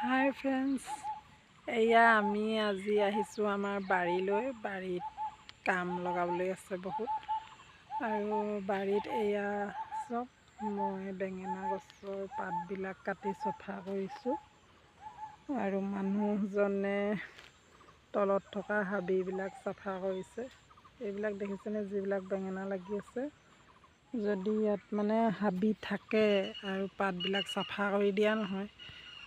হাই friends, এয়া আমি আজি আহিছোঁ আমাৰ বাৰীলৈ। বাৰীত কাম লগাবলৈ আছে বহুত। আৰু বাৰীত এয়া চব মই বেঙেনা গছৰ পাতবিলাক কাটি চফা কৰিছোঁ আৰু মানুহজনে তলত থকা হাবিবিলাক চাফা কৰিছে। এইবিলাক দেখিছেনে, যিবিলাক বেঙেনা লাগি আছে, যদি ইয়াত মানে হাবি থাকে আৰু পাতবিলাক চাফা কৰি দিয়া নহয়,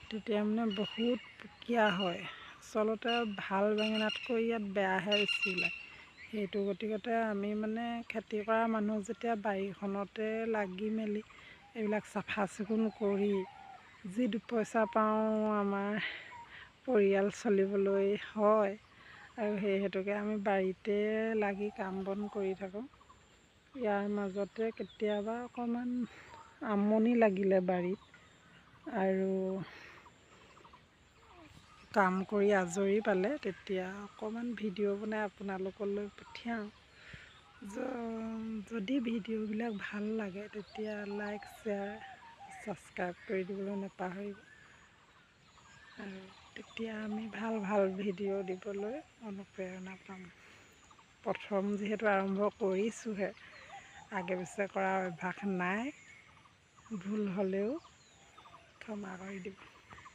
তেতিয়া মানে বহুত পুকীয়া হয়। আচলতে ভাল বেঙেনাতকৈ ইয়াত বেয়াহে বেছি ওলায়। সেইটো গতিকতে আমি মানে খেতি কৰা মানুহ যেতিয়া বাৰীখনতে লাগি মেলি এইবিলাক চাফা চিকুণ কৰি যি দুপইচা পাওঁ আমাৰ পৰিয়াল চলিবলৈ হয়। আৰু সেই হেতুকে আমি বাৰীতে লাগি কাম বন কৰি থাকোঁ। ইয়াৰ মাজতে কেতিয়াবা অকণমান আমনি লাগিলে বাৰীত আৰু কাম কৰি আজৰি পালে তেতিয়া অকণমান ভিডিঅ' বনাই আপোনালোকলৈ পঠিয়াওঁ। যদি ভিডিঅ'বিলাক ভাল লাগে, তেতিয়া লাইক, শ্বেয়াৰ, ছাবস্ক্ৰাইব কৰি দিবলৈ নাপাহৰিব আৰু তেতিয়া আমি ভাল ভাল ভিডিঅ' দিবলৈ অনুপ্ৰেৰণা পাম। প্ৰথম যিহেতু আৰম্ভ কৰিছোঁহে, আগে পিছে কৰা অভ্যাস নাই, ভুল হ'লেও ক্ষমা কৰি দিব।